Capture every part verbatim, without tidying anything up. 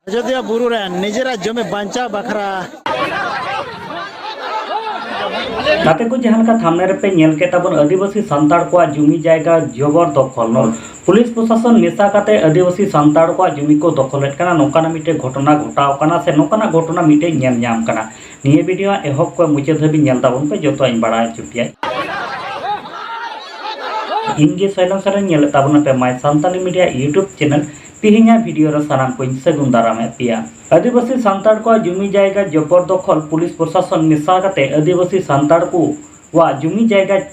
ᱟᱡᱚᱫᱤᱭᱟᱹ ᱵᱩᱨᱩ ᱨᱮ ᱱᱤᱡᱮᱨᱟᱜ ᱡᱚᱢᱤ ᱵᱟᱧᱪᱟᱣ ᱵᱟᱠᱷᱨᱟ᱾ ᱜᱟᱛᱮ ᱠᱚ, ᱡᱟᱦᱟᱸ ᱞᱮᱠᱟ ᱛᱷᱟᱢᱱᱮᱞ ᱨᱮᱯᱮ ᱧᱮᱞ ᱠᱮᱫ ᱛᱟᱵᱚᱱ, ᱟᱹᱫᱤᱵᱟᱹᱥᱤ ᱥᱟᱱᱛᱟᱲ ᱠᱚᱣᱟᱜ ᱡᱩᱢᱤ ᱡᱟᱭᱜᱟ ᱡᱚᱵᱚᱨ ᱫᱚᱠᱷᱚᱞ᱾ ᱱᱚ-, ᱯᱩᱞᱤᱥ ᱯᱨᱚᱥᱟᱥᱚᱱ ᱢᱮᱥᱟ ᱠᱟᱛᱮ ᱟᱹᱫᱤᱵᱟᱹᱥᱤ ᱥᱟᱱᱛᱟᱲ ᱠᱚᱣᱟᱜ ᱡᱩᱢᱤ ᱠᱚ ᱫᱚᱠᱷᱚᱞᱮᱫ ᱠᱟᱱᱟ, ᱱᱚᱝᱠᱟᱱᱟᱜ ᱢᱤᱫᱴᱮᱱ ᱜᱷᱚᱴᱚᱱᱟ ᱜᱷᱚᱴᱟᱣ ᱠᱟᱱᱟ ᱥᱮ ᱱᱚᱝᱠᱟᱱᱟᱜ ᱜᱷᱚᱴᱚᱱᱟ ᱢᱤᱫᱴᱮᱱ ᱧᱮᱞ ᱧᱟᱢ ᱠᱟᱱᱟ᱾ ᱱᱤᱭᱟᱹ ᱵᱷᱤᱰᱤᱭᱳ ᱮᱦᱚᱵ ᱠᱷᱚᱱ ᱢᱩᱪᱟᱹᱫ ᱫᱷᱟᱹᱵᱤᱡ ᱧᱮᱞ ᱛᱟᱵᱚᱱ ᱯᱮ, ᱡᱚᱛᱚᱧ ᱵᱟᱲᱟᱭ ᱦᱚᱪᱚ ᱯᱮᱭᱟ᱾ ᱤᱧ ᱜᱮ ᱥᱚᱭᱞᱚᱢ ᱥᱚᱨᱮᱱ, ᱧᱮᱞᱮᱫ ᱛᱟᱵᱚᱱ ᱯᱮ My Santali Media YouTube channel᱾ ᱛᱤᱦᱤᱧᱟᱜ ᱵᱷᱤᱰᱤᱭᱳ ᱨᱮ ᱥᱟᱱᱟᱢ ᱠᱚᱧ ᱥᱟᱹᱜᱩᱱ ᱫᱟᱨᱟᱢᱮᱫ ᱯᱮᱭᱟ᱾ ᱟᱹᱫᱤᱵᱟᱹᱥᱤ ᱥᱟᱱᱛᱟᱲ ᱠᱚᱣᱟᱜ ᱡᱩᱢᱤ ᱡᱟᱭᱜᱟ ᱡᱚᱵᱚᱨ ᱫᱚᱠᱷᱚᱞ, ᱯᱩᱞᱤᱥ ᱯᱨᱚᱥᱟᱥᱚᱱ ᱢᱮᱥᱟ ᱠᱟᱛᱮ ᱟᱹᱫᱤᱵᱟᱹᱥᱤ ᱥᱟᱱᱛᱟᱲ ᱠᱚᱣᱟᱜ ᱡᱩᱢᱤ ᱡᱟᱭᱜᱟ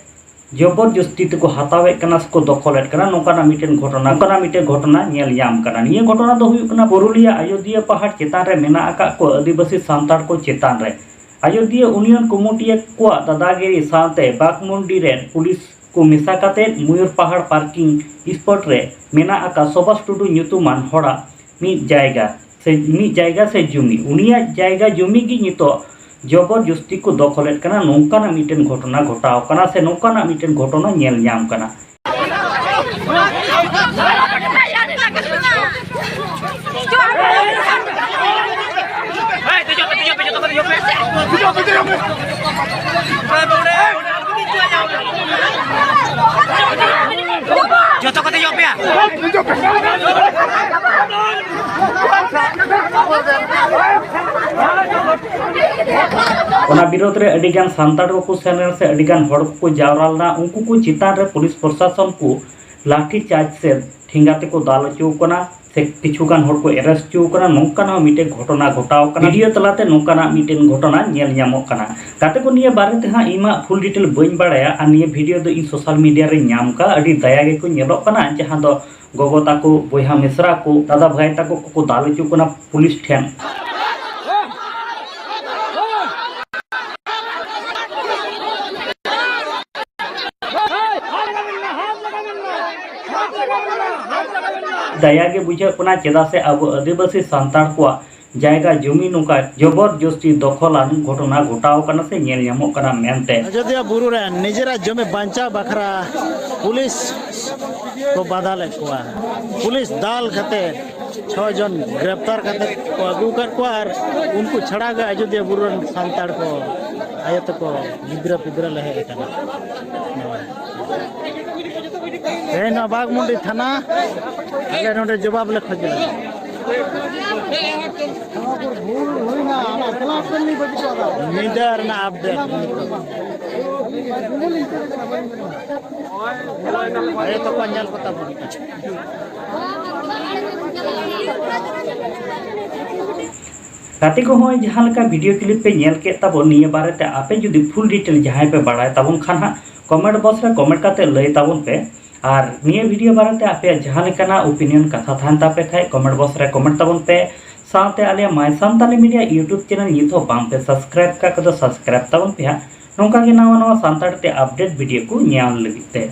ᱡᱚᱵᱚᱨ ᱡᱚᱥᱛᱤ ᱛᱮᱠᱚ ᱦᱟᱛᱟᱣᱮᱫ ᱠᱟᱱᱟ ᱥᱮᱠᱚ ᱫᱚᱠᱷᱚᱞᱮᱫ ᱠᱟᱱᱟ, ᱱᱚᱝᱠᱟᱱᱟᱜ ᱢᱤᱫᱴᱮᱱ ᱜᱷᱚᱴᱚᱱᱟ, ᱱᱚᱝᱠᱟᱱᱟᱜ ᱢᱤᱫᱴᱮᱱ ᱜᱷᱚᱴᱚᱱᱟ ᱧᱮᱞ ᱧᱟᱢ ᱠᱟᱱᱟ᱾ ᱱᱤᱭᱟᱹ ᱜᱷᱚᱴᱚᱱᱟ ᱫᱚ ᱦᱩᱭᱩᱜ ᱠᱟᱱᱟ ᱯᱩᱨᱩᱞᱤᱭᱟᱹ ᱟᱡᱚᱫᱤᱭᱟᱹ ᱯᱟᱦᱟᱲ ᱪᱮᱛᱟᱱ ᱨᱮ ᱢᱮᱱᱟᱜ ᱟᱠᱟᱫ ᱠᱚ ᱟᱹᱫᱤᱵᱟᱹᱥᱤ ᱥᱟᱱᱛᱟᱲ ᱠᱚ ᱪᱮᱛᱟᱱ ᱨᱮ᱾ ᱟᱡᱚᱫᱤᱭᱟᱹ ᱩᱱᱤᱭᱚᱱ ᱠᱚᱢᱤᱴᱤᱭᱟᱹ ᱠᱚᱣᱟᱜ ᱫᱟᱫᱟᱜᱤᱨᱤ ᱥᱟᱶᱛᱮ ᱵᱟᱜᱽᱢᱩᱱᱰᱤ ᱨᱮᱱ ᱯᱩᱞᱤᱥ ᱠᱚ ᱢᱮᱥᱟ ᱠᱟᱛᱮ ᱢᱚᱭᱩᱨ ᱯᱟᱦᱟᱲ ᱯᱟᱨᱠᱤᱝ ᱥᱯᱚᱴ ᱨᱮ ᱢᱮᱱᱟᱜ ᱟᱠᱟᱫ ᱥᱩᱵᱷᱟᱥ ᱴᱩᱰᱩ ᱧᱩᱛᱩᱢᱟᱱ ᱦᱚᱲᱟᱜ ᱢᱤᱫ ᱡᱟᱭᱜᱟ ᱥᱮ, ᱢᱤᱫ ᱡᱟᱭᱜᱟ ᱥᱮ ᱡᱩᱢᱤ, ᱩᱱᱤᱭᱟᱜ ᱡᱟᱭᱜᱟ ᱡᱩᱢᱤ ᱜᱮ ᱱᱤᱛᱚᱜ ᱡᱚᱵᱚᱨ ᱡᱚᱥᱛᱤ ᱠᱚ ᱫᱚᱠᱷᱚᱞᱮᱫ ᱠᱟᱱᱟ, ᱱᱚᱝᱠᱟᱱᱟᱜ ᱢᱤᱫᱴᱮᱱ ᱜᱷᱚᱴᱚᱱᱟ ᱜᱷᱚᱴᱟᱣ ᱠᱟᱱᱟ ᱥᱮ ᱱᱚᱝᱠᱟᱱᱟᱜ ᱢᱤᱫᱴᱮᱱ ᱜᱷᱚᱴᱚᱱᱟ ᱧᱮᱞ ᱧᱟᱢ ᱠᱟᱱᱟ᱾ ᱡᱚᱛᱚ ᱠᱚ ᱫᱮᱡᱚᱜ ᱯᱮᱭᱟ᱾ ᱚᱱᱟ ᱵᱤᱨᱳᱫᱷ ᱨᱮ ᱟᱹᱰᱤ ᱜᱟᱱ ᱥᱟᱱᱛᱟᱲ ᱠᱚᱠᱚ ᱥᱮᱱ ᱞᱮᱱᱟ ᱥᱮ ᱟᱹᱰᱤ ᱜᱟᱱ ᱦᱚᱲ ᱠᱚᱠᱚ ᱡᱟᱣᱨᱟ ᱞᱮᱱᱟ᱾ ᱩᱱᱠᱩ ᱠᱚ ᱪᱮᱛᱟᱱ ᱨᱮ ᱯᱩᱞᱤᱥ ᱯᱨᱚᱥᱟᱥᱚᱱ ᱠᱚ ᱞᱟᱴᱷᱤ ᱪᱟᱨᱡᱽ ᱥᱮ ᱴᱷᱮᱸᱜᱟ ᱛᱮᱠᱚ ᱫᱟᱞ ᱦᱚᱪᱚ ᱠᱟᱱᱟ ᱥᱮ ᱠᱤᱪᱷᱩ ᱜᱟᱱ ᱦᱚᱲ ᱠᱚ arrest ᱦᱚᱪᱚ ᱠᱟᱱᱟ, ᱱᱚᱝᱠᱟᱱ ᱦᱚᱸ ᱢᱤᱫᱴᱮᱱ ᱜᱷᱚᱴᱚᱱᱟ ᱜᱷᱚᱴᱟᱣ ᱠᱟᱱᱟ᱾ ᱵᱷᱤᱰᱤᱭᱳ ᱛᱟᱞᱟᱛᱮ ᱱᱚᱝᱠᱟᱱᱟᱜ ᱢᱤᱫᱴᱮᱱ ᱜᱷᱚᱴᱚᱱᱟ ᱧᱮᱞ ᱧᱟᱢᱚᱜ ᱠᱟᱱᱟ᱾ ᱜᱟᱛᱮ ᱠᱚ, ᱱᱤᱭᱟᱹ ᱵᱟᱨᱮ ᱛᱮ ᱦᱟᱸᱜ ᱤᱧ ᱢᱟ full detail ᱵᱟᱹᱧ ᱵᱟᱲᱟᱭᱟ, ᱟᱨ ᱱᱤᱭᱟᱹ ᱵᱷᱤᱰᱤᱭᱳ ᱫᱚ ᱤᱧ social media ᱨᱮᱧ ᱧᱟᱢ ᱠᱟᱜᱼᱟ᱾ ᱟᱹᱰᱤ ᱫᱟᱭᱟ ᱜᱮᱠᱚ ᱧᱮᱞᱚᱜ ᱠᱟᱱᱟ, ᱡᱟᱦᱟᱸ ᱫᱚ ᱜᱚᱜᱚ ᱛᱟᱠᱚ, ᱵᱚᱭᱦᱟ ᱢᱤᱥᱨᱟ ᱠᱚ, ᱫᱟᱫᱟ ᱵᱷᱟᱭ ᱛᱟᱠᱚ ᱠᱚᱠᱚ ᱫᱟᱞ ᱦᱚᱪᱚ ᱠᱟᱱᱟ ᱯᱩᱞᱤᱥ ᱴᱷᱮᱱ᱾ ᱫᱟᱭᱟ ᱜᱮ ᱵᱩᱡᱷᱟᱹᱜ ᱠᱟᱱᱟ, ᱪᱮᱫᱟᱜ ᱥᱮ ᱟᱵᱚ ᱟᱹᱫᱤᱵᱟᱹᱥᱤ ᱥᱟᱱᱛᱟᱲ ᱠᱚᱣᱟᱜ ᱡᱟᱭᱜᱟ ᱡᱚᱢᱤ ᱱᱚᱝᱠᱟ ᱡᱚᱵᱚᱨ ᱡᱚᱥᱛᱤ ᱫᱚᱠᱷᱚᱞᱟᱱ ᱜᱷᱚᱴᱚᱱᱟ ᱜᱷᱚᱴᱟᱣ ᱟᱠᱟᱱᱟ ᱥᱮ ᱧᱮᱞ ᱧᱟᱢᱚᱜ ᱠᱟᱱᱟ ᱢᱮᱱᱛᱮ᱾ ᱟᱡᱚᱫᱤᱭᱟᱹ ᱵᱩᱨᱩ ᱨᱮ ᱱᱤᱡᱮᱨᱟᱜ ᱡᱚᱢᱤ ᱵᱟᱧᱪᱟᱣ ᱵᱟᱠᱷᱨᱟ ᱯᱩᱞᱤᱥ ᱠᱚ ᱵᱟᱫᱷᱟ ᱞᱮᱫ ᱠᱚᱣᱟ᱾ ᱯᱩᱞᱤᱥ ᱫᱟᱞ ᱠᱟᱛᱮ ᱪᱷᱚ ᱡᱚᱱ ᱜᱨᱮᱯᱛᱟᱨ ᱠᱟᱛᱮ ᱠᱚ ᱟᱹᱜᱩ ᱟᱠᱟᱫ ᱠᱚᱣᱟ ᱟᱨ ᱩᱱᱠᱩ ᱪᱷᱟᱲᱟ ᱜᱮ ᱟᱡᱚᱫᱤᱭᱟᱹ ᱵᱩᱨᱩ ᱨᱮᱱ ᱥᱟᱱᱛᱟᱲ ᱠᱚ ᱟᱭᱳ ᱛᱟᱠᱚ ᱜᱤᱫᱽᱨᱟᱹ ᱯᱤᱫᱽᱨᱟᱹ ᱞᱮ ᱦᱮᱡ ᱟᱠᱟᱱᱟ᱾ ᱛᱮᱦᱮᱧ ᱱᱚᱣᱟ ᱵᱟᱜᱽᱢᱩᱱᱰᱤ ᱛᱷᱟᱱᱟ ᱟᱞᱮ ᱱᱚᱰᱮ ᱡᱚᱵᱟᱵ ᱞᱮ ᱠᱷᱚᱡ ᱞᱮᱫᱟ᱾ ᱧᱤᱫᱟᱹ ᱨᱮᱱᱟᱜ ᱟᱯᱰᱮᱴ᱾ ᱟᱭᱳ ᱛᱟᱠᱚ ᱧᱮᱞ ᱠᱚ ᱛᱟᱵᱚᱱ᱾ ᱜᱟᱛᱮ ᱠᱚ, ᱦᱚᱸᱜᱼᱚᱭ ᱡᱟᱦᱟᱸ ᱞᱮᱠᱟ ᱵᱷᱤᱰᱤᱭᱳ ᱠᱞᱤᱯ ᱯᱮ ᱧᱮᱞ ᱠᱮᱫ ᱛᱟᱵᱚᱱ, ᱱᱤᱭᱟᱹ ᱵᱟᱨᱮᱛᱮ ᱟᱯᱮ ᱡᱩᱫᱤ ᱯᱷᱩᱞ ᱰᱤᱴᱮᱞ ᱡᱟᱦᱟᱸᱭ ᱯᱮ ᱵᱟᱲᱟᱭ ᱛᱟᱵᱚᱱ ᱠᱷᱟᱱ ᱦᱟᱸᱜ ᱠᱚᱢᱮᱱᱴ ᱵᱚᱠᱥ ᱨᱮ ᱠᱚᱢᱮᱱᱴ ᱠᱟᱛᱮ ᱞᱟᱹᱭ ᱛᱟᱵᱚᱱ ᱯᱮ᱾ ᱟᱨ ᱱᱤᱭᱟᱹ ᱵᱷᱤᱰᱤᱭᱳ ᱵᱟᱨᱮᱛᱮ ᱟᱯᱮᱭᱟᱜ ᱡᱟᱦᱟᱸ ᱞᱮᱠᱟᱱᱟᱜ ᱳᱯᱤᱱᱤᱭᱚᱱ ᱠᱟᱛᱷᱟ ᱛᱟᱦᱮᱱ ᱛᱟᱯᱮ ᱠᱷᱟᱡ ᱠᱚᱢᱮᱱᱴ ᱵᱚᱠᱥ ᱨᱮ ᱠᱚᱢᱮᱱᱴ ᱛᱟᱵᱚᱱ ᱯᱮ᱾ ᱥᱟᱶᱛᱮ ᱟᱞᱮᱭᱟᱜ ᱢᱟᱭ ᱥᱟᱱᱛᱟᱞᱤ ᱢᱤᱰᱤᱭᱟ ᱤᱭᱩᱴᱩᱵᱽ ᱪᱮᱱᱮᱞ ᱱᱤᱛ ᱦᱚᱸ ᱵᱟᱝ ᱯᱮ ᱥᱟᱵᱥᱠᱨᱟᱭᱤᱵ ᱠᱟᱜ ᱠᱷᱟᱡ ᱫᱚ ᱥᱟᱵᱥᱠᱨᱟᱭᱤᱵ ᱛᱟᱵᱚᱱ ᱯᱮ ᱦᱟᱸᱜ, ᱱᱚᱝᱠᱟ ᱜᱮ ᱱᱟᱣᱟ ᱱᱟᱣᱟ ᱥᱟᱱᱛᱟᱲ ᱛᱮ ᱟᱯᱰᱮᱴ ᱵᱷᱤᱰᱤᱭᱳ ᱠᱚ ᱧᱟᱢ ᱞᱟᱹᱜᱤᱫ ᱛᱮ᱾